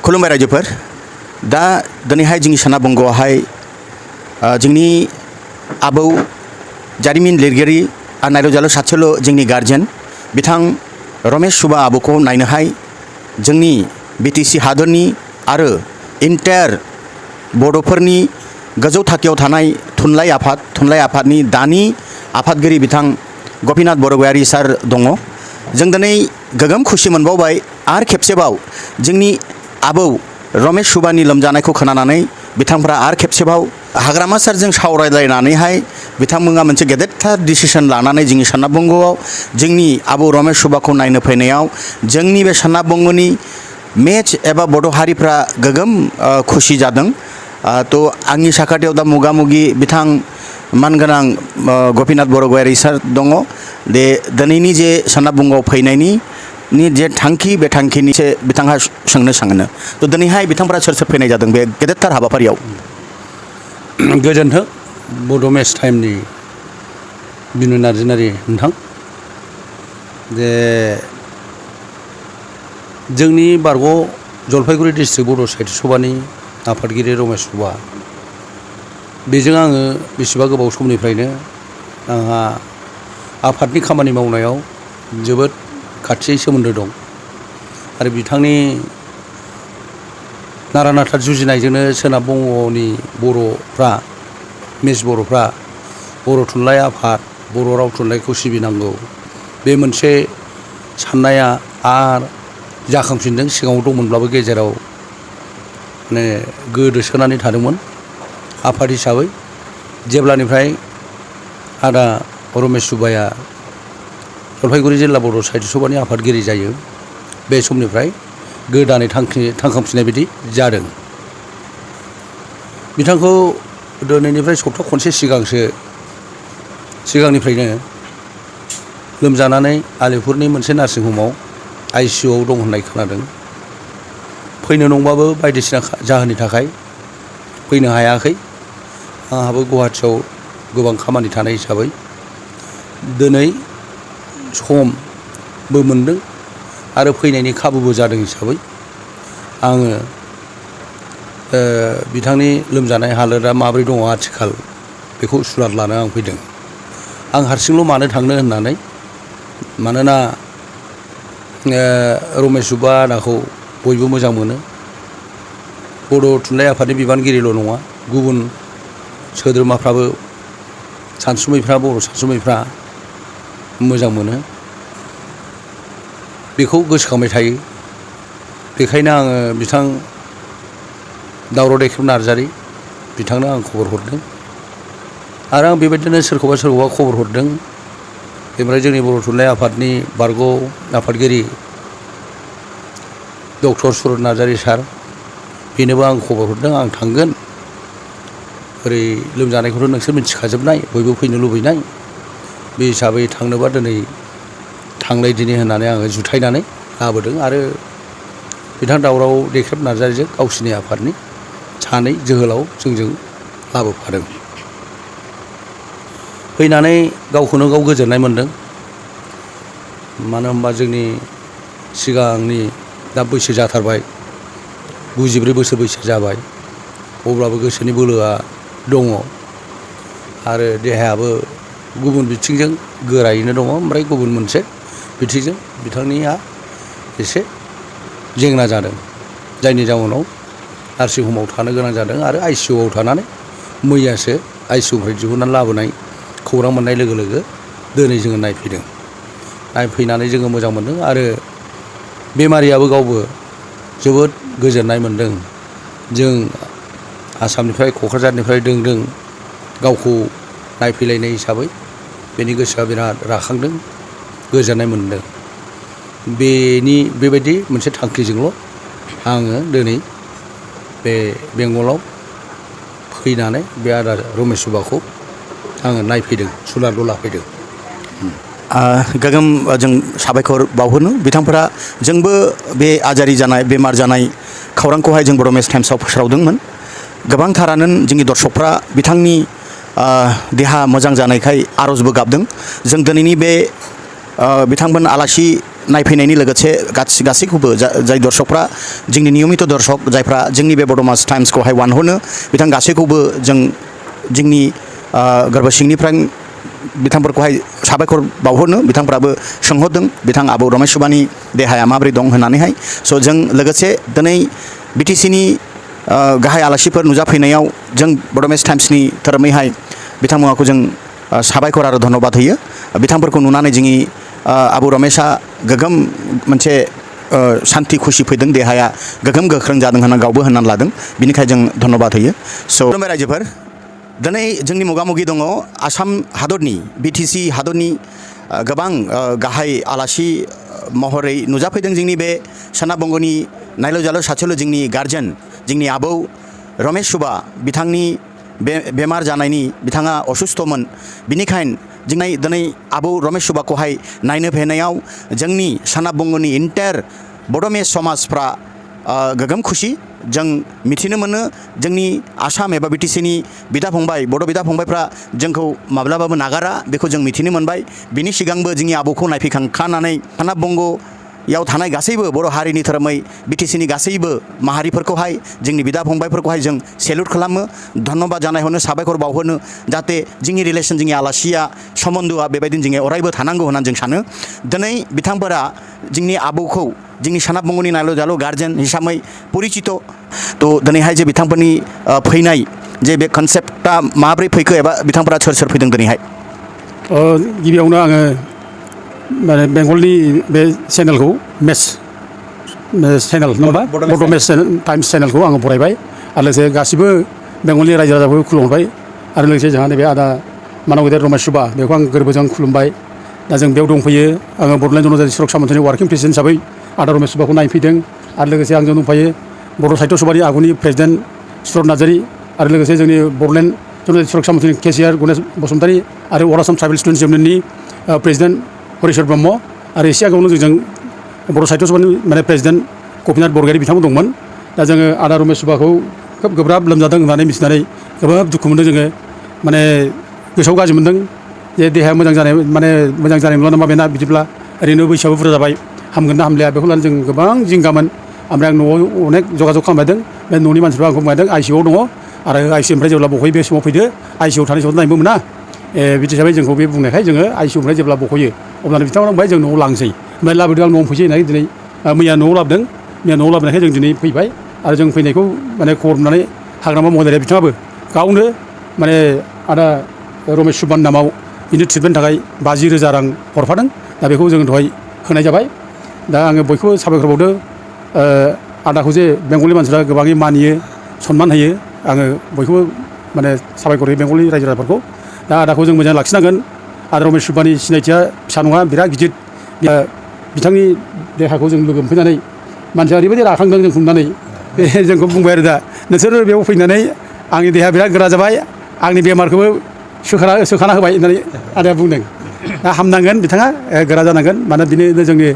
खुलुमबाय रायजोफोर दा दिनैहाय जोंनि सोनाबबंगआवहाय जोंनि आबौ जारिमिन लिरगिरि नायरंजालु सादसोल' जोंनि गार्जेन बिथां रमेश सुबा आबौखौ नायनोहाय जोंनि बिटिसि हादरनि आरो इन्टायार बड'फोरनि गोजौ थाखोआव थानाय थुनलाइ आफादनि दानि आफादगिरि बिथां गपिनाथ बरगयारी सार दङ। जों दिनै गोगोम खुसि मोनबावबाय आरो खेबसेबाव जोंनि आबौ रमेश सुबानि लोमजानायखौ खोनानानै बिथांफ्रा आरो खेबसेबाव हाग्रामा सारजों सावरायलायनानैहाय बिथांमोना मोनसे गेदेरथार डिसिसन लानानै जोंनि सोनाबबंगआव जोंनि आबौ रमेश सुबाखौ नायनो फैनायाव जोंनि बे सोनाबबंगनि मेच एबा बड' हारिफ्रा गोगोम खुसि जादों। तो आंनि साखाथियाव दा मुगामुगि बिथां मानगोनां गपिनाथ बरगयारी सार दङ। दे दिनैनि जे सोनाबबंगआव फैनायनि जे थांखि बे थांखिनि से बिथाङा सोंनो सानो। तो दिनैहाय बिथांफ्रा सोर सोर फैनाय जादों बे गेदेरथार हाबाफारियाव? गोजोन्थों बड' मेस टाइमनि बिनु नार्जिनारि नोंथां। जे जोंनि बारग' जलपाइगुरि डिस्ट्रिक्ट बड' साहित्य सभानि आफादगिरि रमेश सुबा बेजों आङो बेसेबा गोबाव समनिफ्रायनो आंहा आफादनि खामानि मावनायाव जोबोद खाथियै सोमोन्दो दं आरो बिथांनि नारा नाथा जुजिनायजोंनो सोनाबबंगनि बर'फ्रा मेस बर'फ्रा बर' थुनलाइ आफाद बर' राव थुनलाइखौ सिबिनांगौ बे मोनसे साननाया आर जाखांफिनदों। सिगाङाव दंमोनब्लाबो गेजेराव माने गोदोसोनानै थादोंमोन। आफाद हिसाबै जेब्लानिफ्राय आदा रमेश सुबाया जलपाइगुरि जिल्ला बर' साहित्य सभानि आफादगिरि जायो बे समनिफ्राय गोदानै थांखांफिननाय बायदि जादों। बिथांखौ दिनैनिफ्राय सप्ता खनसे सिगांनिफ्रायनो लोमजानानै आलिपुरनि मोनसे नार्सिं हमाव ICUआव दं होननाय खोनादों। फैनो नंबाबो बायदिसिना जाहोननि थाखाय फैनो हायाखै। आंहाबो गुवाहाटियाव गोबां खामानि थानाय हिसाबै दिनै समबो मोनदों आरो फैनायनि खाबुबो जादों हिसाबै आङो बिथांनि लोमजानाय हालोदा माब्रै दङ आथिखाल बेखौ सुलाद लानो आं फैदों। आं हारसिंल' मानो थांनो होननानै, मानोना रमेश सुबा आदाखौ बयबो मोजां मोनो। बड' थुनलाइ आफादनि बिबानगिरिल' नङा, गुबुन सोद्रोमाफ्राबो सानसुमैफ्रा बर' सानसुमैफ्रा मोजां मोनो, बेखौ गोसोखांबाय थायो। बेखायनो आङो बिथां दावराव दैखेब नार्जारि बिथांनो आं खबर हरदों आरो आं बेबायदिनो सोरखौबा खबर हरदों। बेनिफ्राय जोंनि बर' थुनलाइ आफादनि बारग' आफादगिरि डक्टर सुरत नार्जारि सार बेनोबो आं खबर हरदों आं थांगोन। ओरै लोमजानायखौथ' नोंसोर मिथिखाजोबनाय, बयबो फैनो लुबैनाय। बे हिसाबै थांनोबा दिनै थांलायदिनि होननानै आङो जुथायनानै लाबोदों आरो बिथां दावराव दैखेब नार्जारिजों गावसिनि आफादनि सानै जोहोलाव जोंजों लाबोफादों। फैनानै गावखौनो गाव गोजोननाय मोनदों। मानो होनबा जोंनि सिगांनि दा बैसो जाथारबाय, 93 बोसोर बैसो जाबाय, अब्लाबो गोसोनि बोलोआ दङ आरो देहायाबो गुबुन बिथिंजों गोरायैनो दङ। ओमफ्राय गुबुन मोनसे बिथिंजों बिथांनिया एसे जेंना जादों, जायनि जाउनाव नार्सिं हमाव थानो गोनां जादों आरो ICUआव थानानै मैयासो ICUनिफ्राय दिहुननानै लाबोनाय खौरां मोननाय लोगो लोगो दिनै जोङो नायफैदों। नायफैनानै जोङो मोजां मोनदों आरो बेमारियाबो गावबो जोबोद गोजोननाय मोनदों। जों आसामनिफ्राय क'क्राझारनिफ्राय दों गावखौ नायफैलायनाय हिसाबै बेनि गोसोआ बिराद राखांदों, गोजोननाय मोनदों। बेबायदि मोनसे थांखिजोंल' आङो दिनै बे बेंगलाव फैनानै बे आदा रमेश सुबाखौ आङो नायफैदों, सुलादल' लाफैदों। गोगोम जों साबायखर बावहोनो बिथांफोरा जोंबो बे आजारि जानाय बेमार जानाय खौरांखौहाय जों बर' मेस टाइम्सआव फोसावदोंमोन। गोबांथारानो जोंनि दर्शकफ्रा बिथांनि देहा मोजां जानायखाय आर'जबो गाबदों। जों दिनैनि बे बिथांमोन आलासि नायफैनायनि लोगोसे गासैखौबो जाय दर्शकफ्रा जोंनि नियमित दर्शक जायफ्रा जोंनि बे बड'मास टाइम्सखौहाय वानहरनो बिथां गासैखौबो जोंनि गोरबो सिंनिफ्राय बिथांफोरखौहाय साबायखर बावहरनो बिथांफ्राबो सोंहरदों बिथां आबौ रमेश सुबानि देहाया माबोरै दं होननानैहाय स' जों लोगोसे दिनै बिटिसिनि गाहाय आलासिफोर नुजाफैनायाव जों बड'मेस टाइम्सनि थोरोमैहाय बिथांमोनखौ जों साबायखर आरो धन्यबाद होयो बिथांफोरखौ नुनानै जोंनि आबौ रमेशआ गोगोम मोनसे सान्थि खुसि फैदों देहाया गोगोम गोख्रों जादों होनना गावबो होननानै लादों बिनिखायनो जों धन्यबाद होयो स' खुलुमबाय रायजोफोर दिनै जोंनि मोगा-मोगि दङ आसाम हादरनि बिटिसि हादरनि गोबां गाहाय आलासि महरै नुजाफैदों जोंनि बे सोनाब बंगनि नायल' जाल' सासेल' जोंनि गार्जेन जोंनि आबौ रमेश सुबा बिथांनि बेमार जानायनि बिथाङा असुस्थमोन बिनिखायनो जोंनि दिनै आबौ रमेश सुबाखौहाय नायनो फैनायाव जोंनि सोनाब बंगनि इन्टायर बड'मेस समाजफ्रा गोगोम खुसि जों मिथिनो मोनो जोंनि आसाम एबा बिटिसिनि बिदा फंबाय बड' बिदा फंबायफ्रा जोंखौ माब्लाबाबो नागारा बेखौ जों मिथिनो मोनबाय बिनि सिगांबो जोंनि आबौखौ नायफैखांखानानै सोनाब बंग'याव थानाय गासैबो बर' हारिनि धोरोमै बिटिसिनि गासैबो माहारिफोरखौहाय जोंनि बिदा फंबायफोरखौहाय जों सेलुट खालामो धन्यबाद जानायहरनो साबायखर बावहरनो जाहाथे जोंनि रिलेसन जोंनि आलासिया सम्बन्धआ बेबायदिनो जोङो अरायबो थानांगौ होननानै जों सानो दिनै बिथांफोरा जोंनि आबौखौ जोंनि सोनाब बंगनि नायल' जाल' गार्जेन हिसाबै परिचित थ' दिनैहाय जे बिथांफोरनि फैनाय जे बे कनसेप्टआ माब्रै फैखो एबा बिथांफोरा सोर फैदों दिनैहाय गिबियावनो आङो माने बेंगलनि बे चेनेलखौ मेस चेनेल नङा होमबा बड'मेस टाइम्स चेनेलखौ आङो बरायबाय आरो लोगोसे गासिबो बेंगलनि रायजो राजाफोरखौ खुलुमबाय आरो लोगोसे जोंहा नैबे आदा मानब गेदेर रमेश सुबा बेखौ आं गोरबोजों खुलुमबाय दा जों बेयाव दंफैयो आङो बड'लेण्ड जनजाति सुरक्षा मन्थ्रिनि वार्किं प्रेसिडेन्ट हिसाबै आदा रमेश सुबाखौ नायफैदों आरो लोगोसे आंजों दंफायो बर' साहित्य सभानि आगुनि प्रेसिडेन्ट सुरत नार्जारि आरो लोगोसे जोंनि बड'लेण्ड जनजाति सुरक्षा मन्थ्रिनि केसिआर गणेश बसुमतारी आरो अल आसाम ट्राइबेल स्टुडेन्टस इउनियननि प्रेसिडेन्ट हरिश्वर ब्रह्म आरो एसे आगोलावनो जों बर' साहित्य सभानि माने प्रेसिडेन्ट गपिनाथ बरगयारि बिथांमोन दंमोन दा जोङो आदा रमेश सुबाखौ खोब गोब्राब लोमजादों होननानै मिथिनानै गोबां दुखु मोनदों जोङो माने गोसोआव गाज्रि मोनदों जे देहाया मोजां जानाय नंला नामा बेना बिदिब्ला ओरैनो बैसोआबो बुरजा जाबाय हामगोन ना हामलाया बेखौ लानानै जों गोबां जिंगामोन ओमफ्राय आं न'आव अनेक जगाजग खालामबायदों बे न'नि मानसिफ्रा आंखौ बुंबायदों आइसिइउआव दङ आरो आइसिइउनिफ्राय जेब्ला बख'यो बे समाव फैदो आइसिइउआव थानाय समाव नायबो मोना बिदि हिसाबै जोंखौ बे बुंनायखाय जोङो आइसिइउनिफ्राय जेब्ला बख'यो अब्लानो बिथांमोना बुंबाय जों न'आव लांसै ओमफ्राय लाबोदों आं न'आव फैसै होननानै दिनै मैया न'आव लाबोदों मैया न'आव लाबोनायखाय जों दिनै फैबाय आरो जों फैनायखौ माने खबर मोननानै हाग्रामा महलारिया बिथाङाबो गावनो माने आदा रमेश सुबानि नामाव बिनि ट्रिटमेन्टनि थाखाय 50,000 रां हरफादों दा बेखौ जों दहाय होनाय जाबाय दा आङो बयखौबो साबायखर बावदों आदाखौ जे बेंगलनि मानसिफ्रा गोबाङै मानियो सनमान होयो आङो बयखौबो माने साबायखर होयो बेंगलनि रायजो राजाफोरखौ दा आदाखौ जों मोजां लाखिनांगोन आदा रमेश सुबानि सिनायथिया फिसा नङा बिराद गिदिर बिथांनि देहाखौ जों लोगो मोनफैनानै मानसिया ओरैबायदि राखांदों जोंखौ नुनानै बे जोंखौ बुंबाय आरो दा नोंसोरो बेयाव फैनानै आंनि देहाया बिराद गोरा जाबाय आंनि बेमारखौबो सोखाना होबाय होननानै आदाया बुंदों दा हामनांगोन बिथाङा गोरा जानांगोन मानो बिनो जोंनि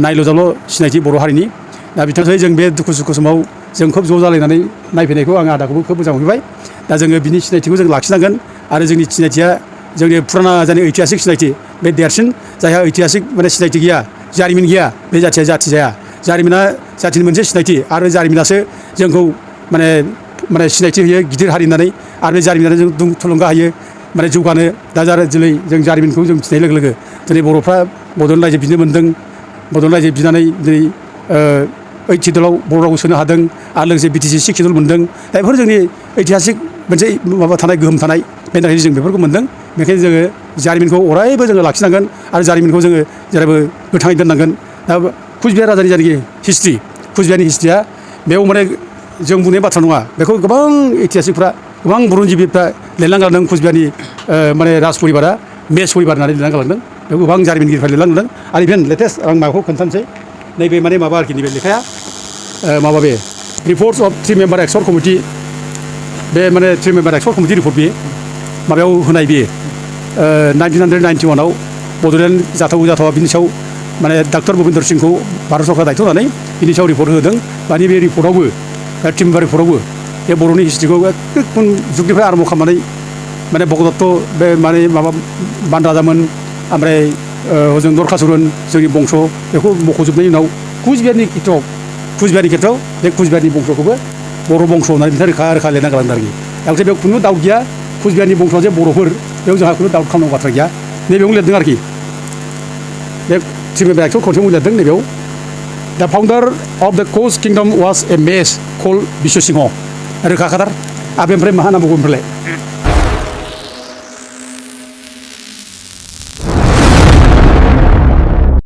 नायल' जाल' सिनायथि बर' हारिनि दा बिथांखौ जों बे दुखु सुखु समाव जों खोब ज' जालायनानै नायफैनायखौ आं आदाखौबो खोब मोजां मोनबाय दा जोङो बिनि सिनायथिखौ जों लाखिनांगोन आरो जोंनि सिनायथिया जोंनि फुराना जानि ऐतिहासिक सिनायथि बे देरसिन जायहा ऐतिहासिक माने सिनायथि गैया जारिमिन गैया बे जाथिया जाथि जाया जारिमिना जाथिनि मोनसे सिनायथि आरो जारिमिनासो जोंखौ माने सिनायथि होयो गिदिर हारि होननानै आरो बे जारिमिनानो जों थुलुंगा होयो माने जौगानो दा दिनै जों जारिमिनखौ जों मिथिनाय लोगो लोगो दिनै बर'फ्रा बड'लेण्ड रायजो बिनो मोन्दों बड'लेण्ड रायजो बिनानै दिनै 8 सिडुलाव बर' रावखौ सोनो हादों आरो लोगोसे बिटिसि 6 सिडुल मोन्दों दा बेफोर जोंनि ऐतिहासिक मोनसे माबा थानाय गोहोम थानाय बेनि थाखायनो जों बेफोरखौ मोन्दों बेखायनो जोङो जारिमिनखौ अरायबो जोङो लाखिनांगोन आरो जारिमिनखौ जोङो जेब्लाबो गोथाङै दोननांगोन दा कुचबिहार राजानि जायनाखि हिस्ट्रि कुचबिहारनि हिस्ट्रिया बेयाव माने जों बुंनाय बाथ्रा नङा बेखौ गोबां ऐतिहासिकफ्रा गोबां बुरनजिबिफ्रा लिरना गालांदों कुचबिहारनि माने राज परिबारा मेस परिबार होननानै लिरना गालांदों बेयाव गोबां जारिमिनगिरिफ्रा लिरना गालांदों आरो इभेन लेटेस्ट आं माबाखौ खोन्थानोसै नैबे माने माबा आरोखि नैबे लेखाया माबा बे reports of 3 member expert committee बे माने 3 मेम्बार एक्सपर्ट कमिटि रिपर्ट बे माबायाव होनाय बेयो 1991आव बड'लेण्ड जाथावा बिनि सायाव माने डक्टर भुपेन्द्र सिंहखौ भारत सरकार दायथ' होनानै बिनि सायाव रिपर्ट होदों माने बे रिपर्टआवबो 3 मेम्बार रिपर्टआवबो बे बर'नि हिस्ट्रिखौ गुबुन जुगनिफ्राय आरम्भ खालामनानै माने भगदत्त बे माने माबा बान राजामोन ओमफ्राय हजों नरखासुरन जोंनि बंश बेखौ मख'जोबनायनि उनाव कुचबिहारनि खेथ्रआव बे कुचबिहारनि बंशखौबो बर' बंश होननानै बिथाङा रोखा रोखा लिरना गालांदों आरोखि गांसे बेयाव खुनु दाउट गैया कुचबिहारनि बंशआ जे बर'फोर बेयाव जोंहा खुनु दाउट खालामनांगौ बाथ्रा गैया नैबेयावनो लिरदों आरोखि बे ट्रिमेम्बार एक्टआव खनसेयावनो लिरदों नैबेयाव दा फाउन्डार अफ द कोच किंडम वाज ए मेस कल बिश्वसिंह रोखा खाथार आरो ओमफ्राय मा होनना बुङो ओमफ्राय